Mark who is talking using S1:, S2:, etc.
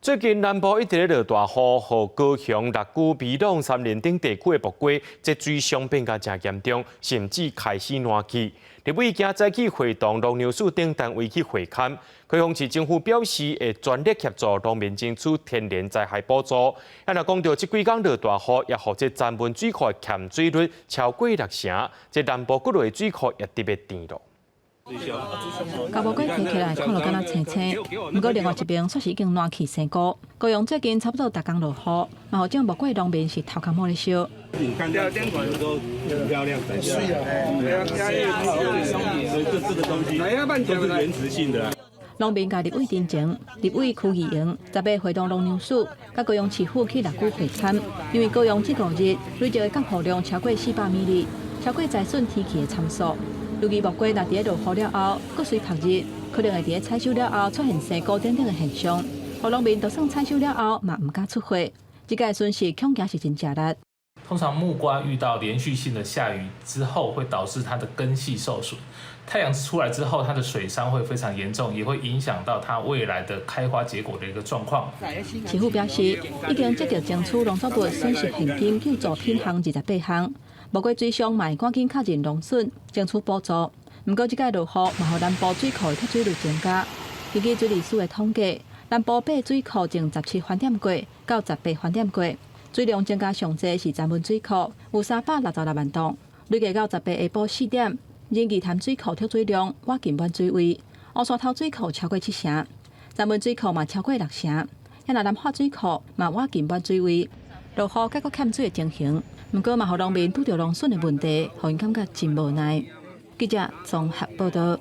S1: 最近南部一直咧落大雨，予高雄、六龜、美濃、杉林等地區的木瓜積水傷變甲誠嚴重，甚至開始爛去。立委今早起會同農糧署等單位去會勘，高雄市政府表示會全力協助農民爭取天然災害補助。啊，若講到這幾工落大雨，也予這曾文水庫的欠水率超過六成，這南部骨內水庫也特別甜咯。
S2: 共木瓜提起來看落敢若青青，毋過另外一邊卻是已經爛去生菇。高雄最近差不多逐工落雨，嘛予種木瓜農民是頭殼毛咧燒。
S3: 你看這都很漂亮，所以這個東西都是原始性的。
S2: 農民共立委陳情，立委區議員十八會同農糧署，佮高雄市府去六龜會勘，因為高雄這5日累積的降雨量超過400 mm，超過災損天氣的參數。預計木瓜若佇咧落雨了後，閣隨曝日，可能會佇咧採收了後出現生菇等等的現象，予農民就算採收了後嘛毋敢出貨，這個損失恐驚是真吃力。
S4: 通常木瓜遇到連續性的下雨之後，會導致它的根系受損。太陽出來之後，它的水傷會非常嚴重，也會影響到它未來的開花結果的一個狀況。
S2: 市府表示，已經積極爭取農作物損失現金救助品項28項。木瓜水商嘛會趕緊確認農損，爭取補助。毋過這擺落雨嘛，予南部水庫的蓄水率增加。根據水利署的統計，南部八水庫從17翻點過到18翻點過，水量增加上濟是曾文水庫，有366萬噸，累計到18下晡4點，仁義潭水庫蓄水量倚近滿水位，烏山頭水庫超過七成，曾文水庫嘛超過六成，啊若南化水庫嘛倚近滿水位。落雨解決欠水的情形，毋過嘛，予農民拄著農損的問題，予𪜶感覺真無奈。記者綜合報道。